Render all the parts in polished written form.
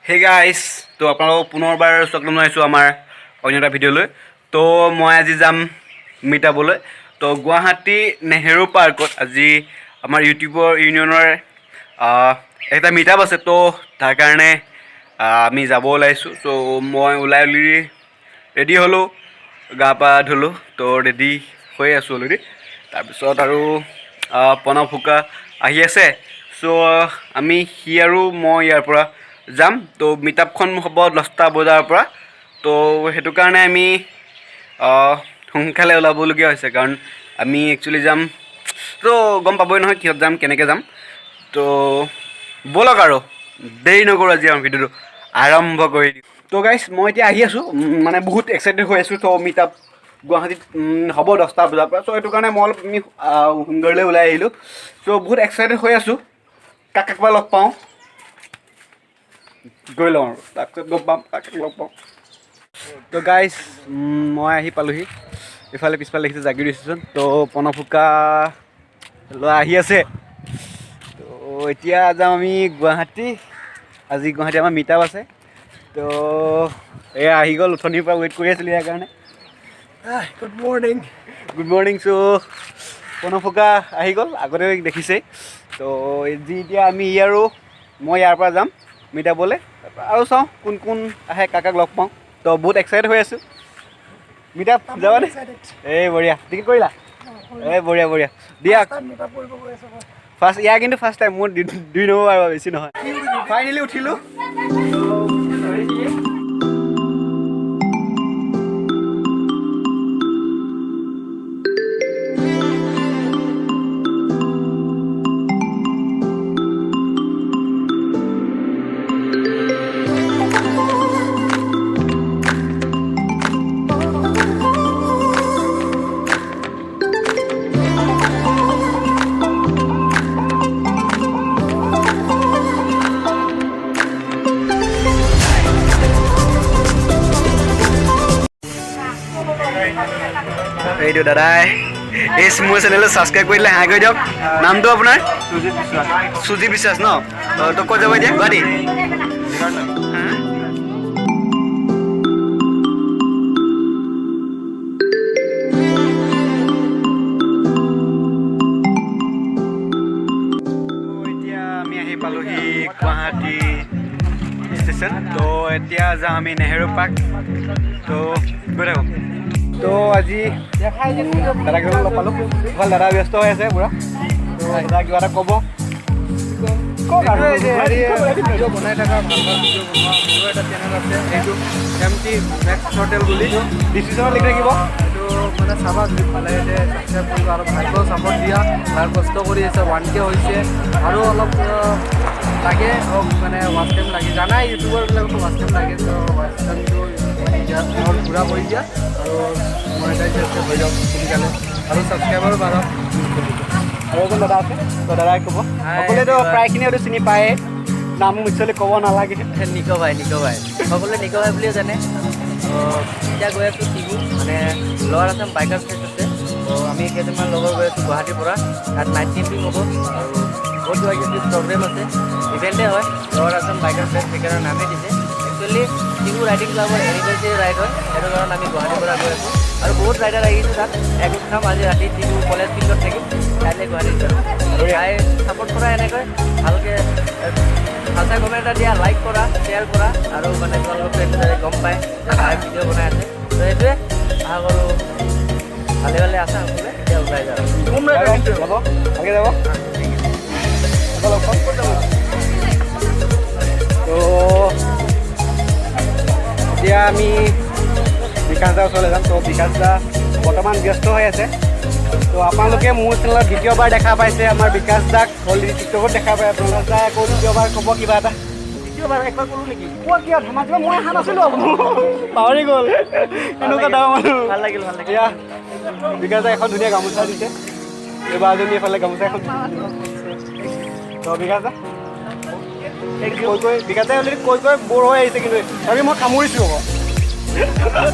হে গাইছ, তো আপোনালোকক পুনৰবাৰ স্বাগতম জনাইছোঁ আমাৰ অন্য এটা ভিডিঅ'লৈ। তো মই আজি যাম মিটআপলৈ। তো গুৱাহাটী নেহেৰু পাৰ্কত আজি আমাৰ ইউটিউবৰ ইউনিয়নৰ এটা মিটআপ আছে। তো তাৰ কাৰণে আমি যাব ওলাইছোঁ। চ' মই ওলাই অলৰেডি ৰেডি হ'লোঁ, গা পা ধুলোঁ, তো ৰেডি হৈ আছোঁ অলৰেডি। তাৰপিছত আৰু প্ৰণৱ ফুকা আহি আছে। চ' আমি সি আৰু মই ইয়াৰ পৰা যাম। তো মিটআপখন হ'ব 10টা বজাৰ পৰা। তো সেইটো কাৰণে আমি সোনকালে ওলাবলগীয়া হৈছে, কাৰণ আমি একচুৱেলি যাম, তো গম পাবই নহয় কিহত যাম, কেনেকৈ যাম। তো ব'লক আৰু দেৰি নকৰোঁ, আজি আমাৰ ভিডিঅ'টো আৰম্ভ কৰি দিওঁ। তো গাইছ, মই এতিয়া আহি আছোঁ, মানে বহুত এক্সাইটেড হৈ আছোঁ। তো মিট আপ গুৱাহাটীত হ'ব 10টা বজাৰ পৰা। চ' সেইটো কাৰণে মই অলপ আমি সোনকালে ওলাই আহিলোঁ। চ' বহুত এক্সাইটেড হৈ আছোঁ, কাক কাক বা লগ পাওঁ। গৈ লওঁ আৰু তাৰপিছত গম পাম কাক কাক লগ পাওঁ। তো গাইছ, মই আহি পালোহি। ইফালে পিছফালে দেখিছে জাগিৰোড ষ্টেচন। তো প্ৰণৱ ফুকা ল'ৰা আহি আছে। তো এতিয়া যাম আমি গুৱাহাটী। আজি গুৱাহাটী আমাৰ মিটআপ আছে। তো এয়া আহি গ'ল, উঠনিৰ পৰা ৱেইট কৰি আছিলোঁ ইয়াৰ কাৰণে। Good morning. Good morning. চ' প্ৰণৱ ফুকা আহি গ'ল, আগতে দেখিছেই। তো যি এতিয়া আমি ই আৰু মই ইয়াৰ পৰা যাম মিটআপলৈ আৰু চাওঁ কোন কোন আহে, কাক কাক লগ পাওঁ। তো বহুত এক্সাইটেড হৈ আছোঁ। মিটআপ যাবানে? এই বঢ়িয়া। টিকেট কৰিলা? এই বঢ়িয়া বঢ়িয়া দিয়া। ফাৰ্ষ্ট ইয়াৰ, কিন্তু ফাৰ্ষ্ট টাইম মোৰ দুই নম্বৰ আৰু বেছি নহয়। ফাইনেলি উঠিলোঁ। এইটো দাদাই এই মোৰ চেনেলটো ছাবস্ক্ৰাইব কৰি দিলে, হাই কৰি দিয়ক। নামটো আপোনাৰ? সুজিত বিশ্বাস ন? তো ক'ত যাব এতিয়া? গুৱাহাটী। হা? তো এতিয়া আমি আহি পালোহি গুৱাহাটী ষ্টেচন। তো এতিয়া যাওঁ আমি নেহেৰু পাৰ্ক। তো গৈ থাকোঁ। তো আজি দাদাক লগ পালোঁ ভাল। দাদা ব্যস্ত হৈ আছে পূৰা। তো দাদা কিবা এটা ক'ব? কওক আৰু। ভিডিঅ' বনাই থকা, ভাল ভাল ভিডিঅ' বনোৱা মোৰো এটা চেনেল আছে, সেইটো এম টি মেক্স হোটেল বুলি। ডিছক্ৰিপশ্যনত লিখি থাকিব। সেইটো মানে চাবা, যদি ভালে লাগে ছাবস্ক্ৰাইব কৰিবা আৰু ভাইকেও ছাপৰ্ট দিয়া। ভাই কষ্ট কৰি আছে, 1K হৈছে আৰু অলপ লাগে মানে ৱাচ টাইম লাগে। জানাই, ইউটিউবাৰবিলাকতো ৱাচ টাইম লাগে। তো ৱাচ টাইমটো অলপ পূৰা কৰি দিয়া আৰু মনিটাইজ হৈ যাওক সোনকালে আৰু ছাবস্ক্ৰাইবাৰো বাঢ়ক। আৰু এজন দাদা আছে, তো দাদাই ক'ব। Hi, সকলোৱেতো everyone. প্ৰায়খিনি হয়তো চিনি পায়ে, নাম একচুৱেলি ক'ব নালাগে। নিক ভাই, নিক ভাই, সকলোৱে নিক ভাই বুলিয়ে জানে। তো এতিয়া গৈ আছোঁ টিহু, মানে লোৱাৰ আছাম বাইকাৰ ফেষ্ট আছে। তো আমি কেইজনমান লগৰ গৈ আছোঁ গুৱাহাটীৰ পৰা। তাত নাইট কেম্পিং হ'ব আৰু বহুত কিবা কিবি প্ৰগ্ৰেম আছে। ইভেণ্টে হয় লোৱাৰ আছাম বাইকাৰ ফেষ্ট, সেইকাৰণে নামেই দিছে। একচুৱেলি টিহু ৰাইডিং ক্লাবৰ এনিভাৰ্চাৰী ৰাইড হয়, সেইটো কাৰণে আমি গুৱাহাটীৰ পৰা গৈ আছোঁ আৰু বহুত ৰাইডাৰ আহিছে। তাত এগোট খাম আজি ৰাতি, টিহু কলেজ ফিল্ডত থাকিম, কাইলৈ গুৱাহাটীত যাম। আৰু ভাই ছাপৰ্ট কৰা, এনেকৈ ভালকৈ ভাল চাই কমেণ্ট এটা দিয়া, লাইক কৰা, শ্বেয়াৰ কৰা আৰু মানে তোমালোকৰ ফ্ৰেণ্ড যাতে গম পায় যে ভাই ভিডিঅ' বনাই আছে। তো সেইটোৱে, আশা কৰোঁ ভালে ভালে আছা সকলোৱে। এতিয়া ওলাই যাওঁ। যাব, ভালকে যাব। আকৌ লগ পাম। তো এতিয়া আমি বিকাশ দাৰ ওচৰলৈ যাম। তো বিকাশ দা বৰ্তমান ব্যস্ত হৈ আছে। তো আপোনালোকে মোৰ চেনেলত দ্বিতীয়বাৰ দেখা পাইছে আমাৰ বিকাশ দাক, অলৰেডি টিকটকত দেখা পায়। আপোনালোক দাই আকৌ দ্বিতীয়বাৰ ক'ব কিবা এটা। দ্বিতীয়বাৰ একবাৰ ক'লোঁ নেকি? কোৱা, কিয় ধেমাজি মই অহা নাছিলোঁ, পাহৰি গ'ল, এনেকুৱা ডাঙৰ মানুহ। ভাল লাগিল, ভাল লাগিল। এয়া বিকাশ দাই এখন ধুনীয়া গামোচা দিছে। এইবাৰ এজনী এইফালে গামোচা এখন। তো বিকাশ দা কৈ কৈ, বিকাশ দাই অলৰেডি কৈ কৈ বৰ হৈ আহিছে, কিন্তু তথাপি মই কামুৰিছোঁ আকৌ।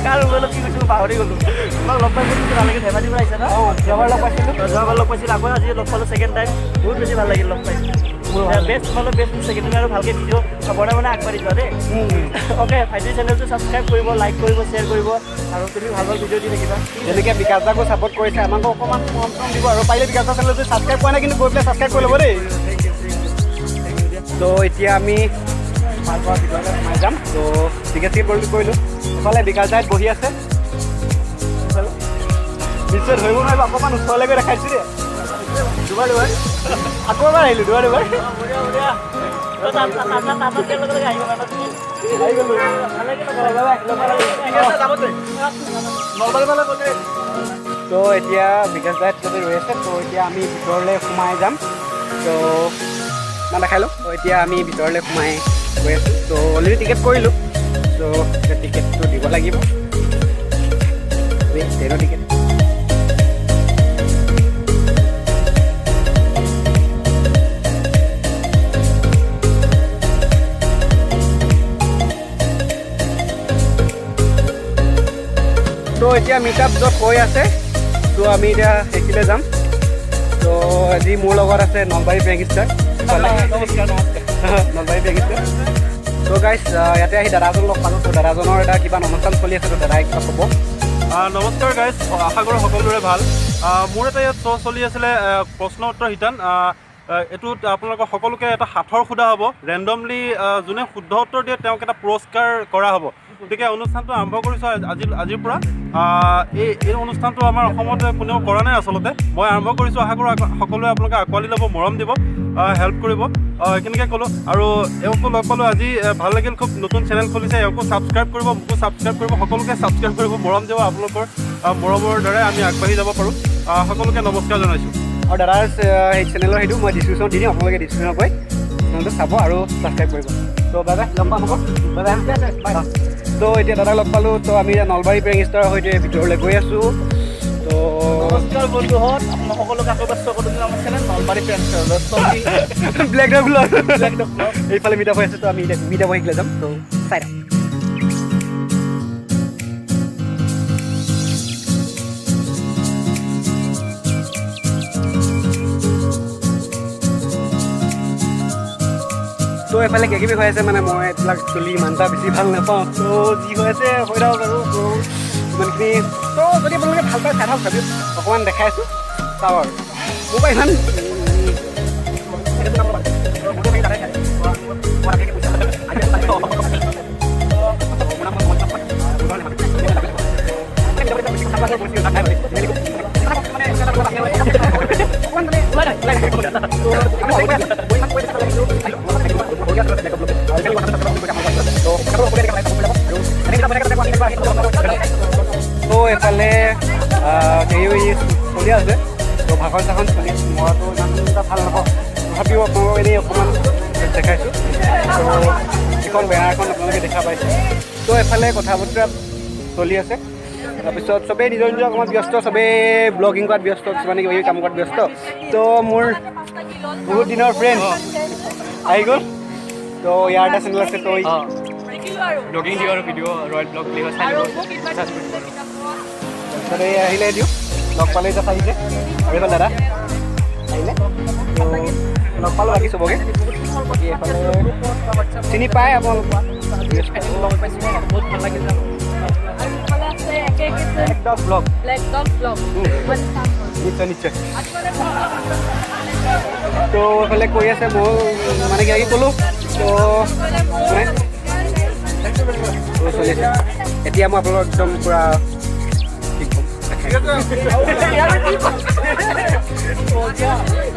কাৰ মোবাইলত কি কৈছিলোঁ পাহৰি গ'লোঁ। তোমাক লগ পাই বহুত বেছি ভাল লাগিল। ধেমাজিৰ পৰা আহিছা ন? অঁ, যোৱাবাৰ লগ পাইছিলোঁ। যোৱাবাৰ লগ পাইছিলোঁ, আকৌ আজি লগ পালোঁ ছেকেণ্ড টাইম। বহুত বেছি ভাল লাগিল লগ পাই। বেষ্ট, তোমালোক বেষ্ট নিশ্চয়। তুমি আৰু ভালকৈ ভিডিঅ' বনাই বনাই আগবাঢ়ি যোৱা দেই। অ'কে, ভাইটিৰ চেনেলটো ছাবস্ক্ৰাইব কৰিব, লাইক কৰিব, শ্বেয়াৰ কৰিব আৰু তুমি ভাল ভাল ভিডিঅ' দি থাকিবা। যেনেকৈ বিকাশ দাকো ছাপৰ্ট কৰিছে, আমাকো অকণমান মৰম চৰম দিব আৰু পাৰিলে বিকাশ দা চেনেলটো ছাবস্ক্ৰাইব কৰা নাই কিন্তু গৈ পেলাই ছাবস্ক্ৰাইব কৰি ল'ব দেই। তো এতিয়া আমি পাৰ্কৰ ভিতৰলৈ সোমাই যাম। তো টিকেট চিকেট কৰিলোঁ। এফালে বিকাশ দাই বহি আছে। ইফালে নিশ্চয় ধৰিব নোৱাৰিব, অকণমান ওচৰলৈ গৈ দেখাইছোঁ দেই। দুবাৰ দুবাৰ আকৌ এবাৰ আহিলোঁ, দুবাৰ দুবাৰ আহিব। আহি গ'লোঁ। নলবাৰী ফালে গ'লে। তো এতিয়া বিকাশ দাই তাতে ৰৈ আছে। তো এতিয়া আমি ভিতৰলৈ সোমাই যাম। তো মই দেখাই লওঁ। তো এতিয়া আমি ভিতৰলৈ সোমাই গৈ আছোঁ। তো অলৰেডি টিকেট কৰিলোঁ। তো এতিয়া টিকেটটো দিব লাগিব, ট্ৰেইনৰ টিকেট। তো এতিয়া মিট আপ য'ত হৈ আছে, তো আমি এতিয়া সেইখিনিলৈ যাম। তো আজি মোৰ লগত আছে নলবাৰী বেংকষ্টাৰ। নমস্কাৰ, নমস্কাৰ। নলবাৰী বেংকষ্টাৰ। তো গাইজ, ইয়াতে আহি দাদাজন লগ পালোঁ। তো দাদাজনৰ এটা কিবা অনুষ্ঠান চলি আছে, তো দাদাই কিবা ক'ব। নমস্কাৰ গাইজ, আশা কৰোঁ সকলোৰে ভাল। মোৰ এটা ইয়াত শ্ব' চলি আছিলে, প্ৰশ্ন উত্তৰ শিতান। এইটোত আপোনালোকৰ সকলোকে এটা সাঁথৰ সোধা হ'ব ৰেণ্ডমলি। যোনে শুদ্ধ উত্তৰ দিয়ে তেওঁক এটা পুৰস্কাৰ কৰা হ'ব। গতিকে অনুষ্ঠানটো আৰম্ভ কৰিছোঁ আজিৰ পৰা। এই অনুষ্ঠানটো আমাৰ অসমত কোনেও কৰা নাই, আচলতে মই আৰম্ভ কৰিছোঁ। আশা কৰোঁ সকলোৱে আপোনালোকে আঁকোৱালি ল'ব, মৰম দিব, হেল্প কৰিব। এইখিনিকে ক'লোঁ আৰু এওঁকো লগ পালোঁ আজি, ভাল লাগিল খুব। নতুন চেনেল খুলিছে, এওঁকো ছাবস্ক্ৰাইব কৰিব, মোকো ছাবস্ক্ৰাইব কৰিব, সকলোকে ছাবস্ক্ৰাইব কৰিব, মৰম দিব। আপোনালোকৰ মৰমৰ দ্বাৰাই আমি আগবাঢ়ি যাব পাৰোঁ। সকলোকে নমস্কাৰ জনাইছোঁ। আৰু দাদাৰ সেই চেনেলৰ সেইটো মই ডিছক্ৰিপশ্যনত দি দিম, আপোনালোকে ডিছক্ৰিপশ্যনত গৈ চেনেলটো চাব আৰু ছাবস্ক্ৰাইব কৰিব। তো বাই বাই, লগ পাম আকৌ, বাই বাই। তো এতিয়া দাদাক লগ পালোঁ। তো আমি এতিয়া নলবাৰী প্ৰেংষ্টাৰৰ সৈতে ভিতৰলৈ গৈ আছোঁ। তো নমস্কাৰ বন্ধুহঁত, আপোনাক সকলোকে আকৌ এবাৰ স্বাগতম জনাওঁ আমাৰ চেনেল নলবাৰী প্ৰেংষ্টাৰলৈ। Black dog blog. Black dog blog. এইফালে মিট আপ হৈ আছে। তো আমি এতিয়া মিট আপ হৈ যাম। তো চাই থাকক। তো এইফালে কিবা কিবি হৈ আছে, মানে মই এইবিলাক চলি ইমান এটা বেছি ভাল নাপাওঁ। তো যি হৈ আছে হৈ থাকক আৰু। তো ইমানখিনি, তো যদি আপোনালোকে ভাল পায় চাই থাকক। তথাপিও অকণমান দেখাই আছোঁ, চাওঁ আৰু মোৰ পৰা ইমান তো এইফালে হেৰি চলি আছে, তো ভাষণ চাষণ চলি আছে। মইতো ইমান এটা ভাল নাপাওঁ, তথাপিও আপোনালোকক এনেই অকণমান দেখাইছোঁ। তো এইখন বেনাৰখন আপোনালোকে দেখা পাইছে। তো এফালে কথা বতৰা চলি আছে। তাৰপিছত চবেই নিজৰ নিজৰ কামত ব্যস্ত, চবেই ব্লগিং কৰাত ব্যস্ত, কিছুমানে কিবা কিবি কাম কৰাত ব্যস্ত। তো মোৰ বহুত দিনৰ ফ্ৰেণ্ড আহি গ'ল। তো ইয়াৰ এটা চেনেল আছে, তো ব্লগিং দিওঁ আৰু ভিডিঅ' ৰয়েল ব্লগ বুলি কয়, চাই ল'ব, চাৰ্চ কৰি দিব। তাৰপিছত এই আহিলে দিওঁ, লগ পালে এতিয়া আহিছে। আৰু এইফালে দাদা আহিলে, তো লগ পালোঁ। বাকী চবকে বাকী এইফালে চিনি পায় আপোনালোক। বহুত ভাল লাগিছে। একদম ব্লগ। Black dog blog. নিশ্চয় নিশ্চয়। তো এইফালে কৈ আছে, ময়ো মানে কিবা কিবি ক'লোঁ। তো মানে তো চলি আছে। এতিয়া মই আপোনালোকক একদম পূৰা কি ক'ম,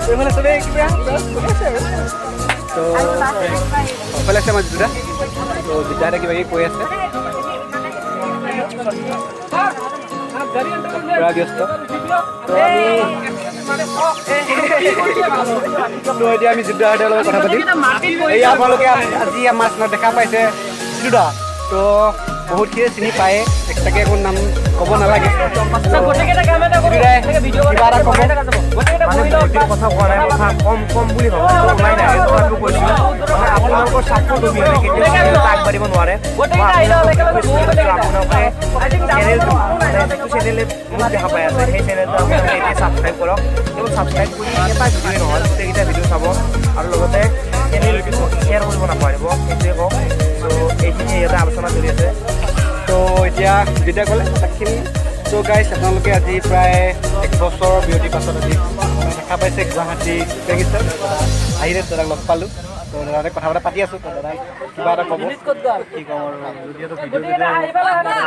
এইফালে চবেই কিবা চলি আছে আৰু। তো এইফালে আছে আমাৰ জিতুদা। তো জিতুদাহঁতে কিবা কিবি কৈ আছে, পূৰা ব্যস্ত। তো এতিয়া আমি জিতুদাহঁতৰ লগত কথা পাতিম। এই আপোনালোকে আজি আমাৰ চেনেলত দেখা পাইছে জিতুদা। তো বহুতখিনি চিনি পায়ে, এক্সট্ৰাকৈ একো নাম ক'ব নালাগে। জিতুদাই কিবা এটা ক'ব। মানে বহুত দিন কথা কোৱা নাই, কথা কম কম বুলি ভাবোঁ, ওলাই নাহে, তথাপিও কৈছোঁ, মানে আপোনালোকৰ ছাপোৰ্ট অবিহনে কেতিয়াও চেনেল আগবাঢ়ি আগবাঢ়িব নোৱাৰে। মই আপোনালোকে চেনেলটো, মানে যিটো চেনেলে মোক দেখা পাই আছে, সেই চেনেলটো আপোনালোকে এতিয়া ছাবস্ক্ৰাইব কৰক। কেৱল ছাবস্ক্ৰাইব কৰি এটা ভিডিঅ'ই নহয়, গোটেইকেইটা ভিডিঅ' চাব আৰু লগতে চেনেলটো শ্বেয়াৰ কৰিব নাপাহৰিব, সেইটোৱে কওঁ। চ' এইখিনি ইয়াতে আলোচনা চলি আছে। তো এতিয়া যেতিয়া ক'লে তাকখিনি। ত' গাইছ, আপোনালোকে আজি প্ৰায় এক বছৰৰ বিৰতিৰ পাছত আজি মানে দেখা পাইছে, গুৱাহাটী গেংষ্টাৰ আহিলে, দাদাক লগ পালোঁ। তো দাদাতে কথা বতৰা পাতি আছোঁ। তো দাদাই কিবা এটা ক'ব। কি ক'ম আৰু, যদিও ভিডিঅ'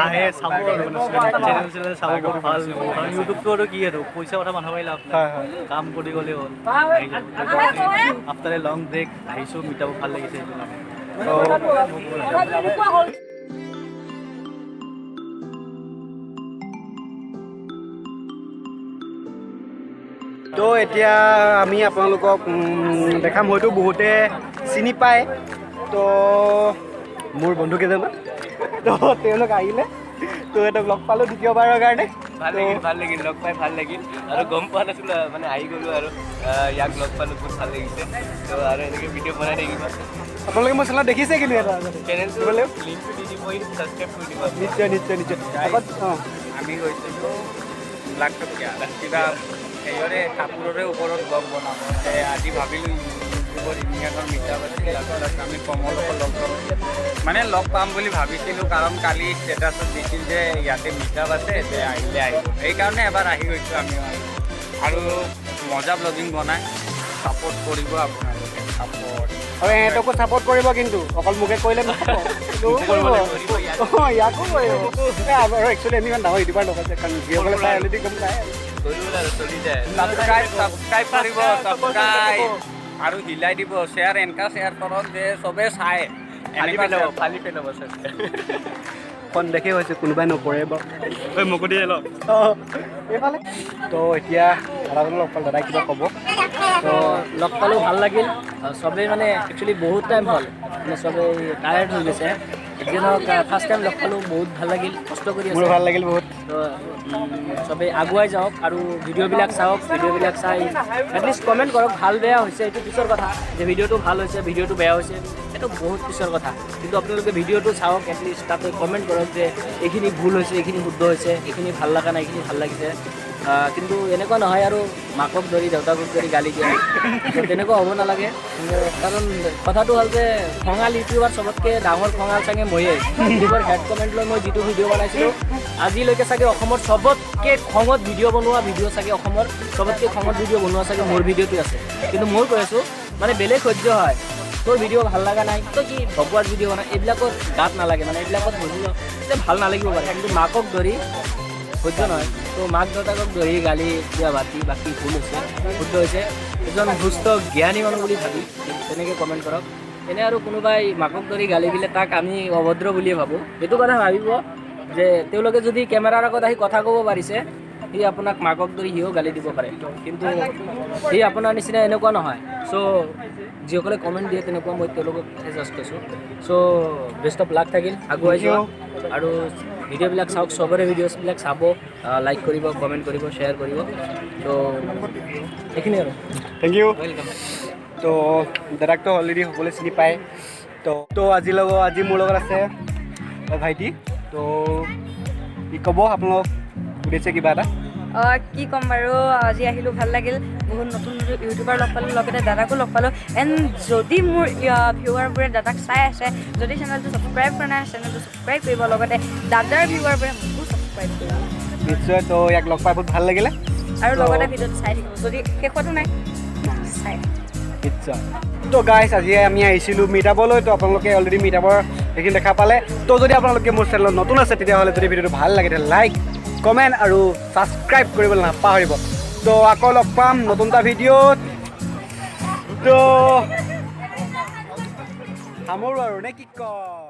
আহে চাব আৰু, মানে চেনেল চেনেল চাব, বহুত ভাল। কাৰণ ইউটিউবটো আৰু কি আৰু, পইচা কথা মাথা মাৰি লাভ নাই। হয় হয় কাম কৰি গ'লেই হ'ল। আফটাৰ এ লং ব্ৰেক আহিছোঁ, মিটাব ভাল লাগিছে সেইটো কাৰণে। তো তো এতিয়া আমি আপোনালোকক দেখাম, হয়তো বহুতে চিনি পায়, তো মোৰ বন্ধু কেইজনমান, তো তেওঁলোক আহিলে, তো সিহঁতক লগ পালোঁ দ্বিতীয়বাৰৰ কাৰণে। ভাল লাগিল, ভাল লাগিল, লগ পাই ভাল লাগিল। আৰু গম পোৱা নাছিলোঁ, মানে আহি গ'লোঁ আৰু ইয়াক লগ পালোঁ, বহুত ভাল লাগিছে। তো আৰু এনেকৈ ভিডিঅ' বনাই থাকিব। আপোনালোকে মোৰ চেনেলত দেখিছে কিন্তু এটা চেনেলটো লিংকটো দি দিব, ছাবস্ক্ৰাইব কৰি দিব। নিশ্চয় নিশ্চয় নিশ্চয়। আগত অঁ আমি গৈছিলোঁ লাখটকীয়া কিবা হেৰিয়ৰে কাপোৰৰে ওপৰত ব্লগ বনাব। আজি ভাবিলোঁ ইউটিউবৰ ইউনিয়নৰ মিটাপ আছিল, তাৰপিছত আমি কমলকো লগ পাম, মানে লগ পাম বুলি ভাবিছিলোঁ, কাৰণ কালি ষ্টেটাছত দিছিল যে ইয়াতে মিটাপ আছে, যে আহিলে আহিব, সেইকাৰণে এবাৰ আহি গৈছোঁ আমিও। আৰু মজা ব্লগিং বনাই, ছাপৰ্ট কৰিব আপোনালোকে, ছাপৰ্ট। আৰু এহঁতকো ছাপৰ্ট কৰিব কিন্তু, অকল মোকে কৰিলে নহ'ব, কৰিব, অঁ, ইয়াকো কৰিব। আৰু একচুৱেলি আমি ইমান ডাঙৰ ইউটিউবাৰ নহয়, কাৰণ যিসকলে চাই অলৰেডি গম পায়। ছাবস্ক্ৰাইব, ছাবস্ক্ৰাইব কৰিব, ছাবস্ক্ৰাইব আৰু হিলাই দিব, শ্বেয়াৰ, এনেকুৱা শ্বেয়াৰ কৰক যে চবে চায়। ফালি পেলাব, ফালি পেলাব। সন্দেহে হৈছে কোনোবাই নকৰে বাৰু। মোকো দিয়ে লগ। অঁ, এইফালে। তো এতিয়া দাদাজনক লগ পালোঁ, দাদাই কিবা ক'ব। তো লগ পালোঁ, ভাল লাগিল। চবেই মানে একচুৱেলি বহুত টাইম হ'ল, মানে চবেই টায়াৰ্ড হৈ গৈছে। এজনক ফাৰ্ষ্ট টাইম লগ পালোঁ, বহুত ভাল লাগিল, কষ্ট কৰি মোৰো আছে। ভাল লাগিল বহুত। তো চবেই আগুৱাই যাওক আৰু ভিডিঅ'বিলাক চাওক, ভিডিঅ'বিলাক চাই এটলিষ্ট কমেণ্ট কৰক, ভাল বেয়া হৈছে এইটো পিছৰ কথা, যে ভিডিঅ'টো ভাল হৈছে, ভিডিঅ'টো বেয়া হৈছে এইটো বহুত পিছৰ কথা, কিন্তু আপোনালোকে ভিডিঅ'টো চাওক, এটলিষ্ট তাতে কমেণ্ট কৰক যে এইখিনি ভুল হৈছে, এইখিনি শুদ্ধ হৈছে, এইখিনি ভাল লগা নাই, এইখিনি ভাল লাগিছে। কিন্তু এনেকুৱা নহয় আৰু মাকক ধৰি দেউতাকক ধৰি গালি দিয়া, তো তেনেকুৱা হ'ব নালাগে। কাৰণ কথাটো হ'ল যে খঙাল ইউটিউবাৰ চবতকৈ ডাঙৰ খঙাল চাগে ময়ে। ইউটিউবৰ হেড কমেণ্ট লৈ মই যিটো ভিডিঅ' বনাইছিলোঁ, আজিলৈকে চাগে অসমৰ চবতকৈ খঙত ভিডিঅ' বনোৱা ভিডিঅ' চাগে, অসমৰ চবতকৈ খঙত ভিডিঅ' বনোৱা চাগে মোৰ ভিডিঅ'টো আছে। কিন্তু মই কৈ আছোঁ, মানে বেলেগ সহ্য হয়, তোৰ ভিডিঅ' ভাল লগা নাই, তই কি ভগৱান ভিডিঅ' বনাই, এইবিলাকত গাত নালাগে, মানে এইবিলাকত বুজি যে ভাল নালাগিব পাৰে, কিন্তু মাকক ধৰি সহ্য নহয়। তো মাক দেউতাকক ধৰি গালি দিয়া বাতি বাকী ভুল হৈছে, শুদ্ধ হৈছে, এজন সুস্থ জ্ঞানী মানুহ বুলি ভাবি তেনেকৈ কমেণ্ট কৰক। এনে আৰু কোনোবাই মাকক ধৰি গালি দিলে তাক আমি অভদ্ৰ বুলিয়ে ভাবোঁ। সেইটো কথা ভাবিব যে তেওঁলোকে যদি কেমেৰাৰ আগত আহি কথা ক'ব পাৰিছে, সি আপোনাক মাকক ধৰি সিও গালি দিব পাৰে, কিন্তু সি আপোনাৰ নিচিনা এনেকুৱা নহয়। চ' যিসকলে কমেণ্ট দিয়ে তেনেকুৱা মই তেওঁলোকক জাষ্ট কৈছোঁ। চ' বেষ্ট অফ লাক থাকিল, আগুৱাই যোৱা আৰু ভিডিঅ'বিলাক চাওক, চবৰে ভিডিঅ'ছবিলাক চাব, লাইক কৰিব, কমেণ্ট কৰিব, শ্বেয়াৰ কৰিব। ত' এইখিনি আৰু। Thank U. Welcome. তো দাদাকতো অলৰেডি সকলোৱে চিনি পায়। তো আজি মোৰ লগত আছে ভাইটি। তো কি ক'ব, আপোনালোক সুধিছে কিবা এটা? কি ক'ম বাৰু, আজি আহিলোঁ, ভাল লাগিল, বহুত নতুন নতুন ইউটিউবাৰ লগ পালোঁ, লগতে দাদাকো লগ পালোঁ। এণ্ড যদি মোৰ ভিউৱাৰবোৰে দাদাক চাই আছে, যদি চেনেলটো ছাবস্ক্ৰাইব কৰা নাই, চেনেলটো ছাবস্ক্ৰাইব কৰিব, লগতে দাদাৰ ভিউৱাৰবোৰে মোকো ছাবস্ক্ৰাইব কৰিব। নিশ্চয়। তো ইয়াক লগ পাই বহুত ভাল লাগিলে। আৰু লগতে ভিডিঅ'টো চাই থাকিব, যদি শেষতো নাই চাই। নিশ্চয়। তো গাইছ, আজি আমি আহিছিলোঁ মিটাপলৈ। তো আপোনালোকে অলৰেডি মিটাপৰ সেইখিনি দেখা পালে। তো যদি আপোনালোকে মোৰ চেনেলত নতুন আছে, তেতিয়াহ'লে যদি ভিডিঅ'টো ভাল লাগে, তেতিয়া লাইক, কমেণ্ট আৰু ছাবস্ক্ৰাইব কৰিবলৈ নাপাহৰিব। তো আকৌ লগ পাম নতুন এটা ভিডিঅ'ত। তো সামৰোঁ আৰু, নে কি কয়?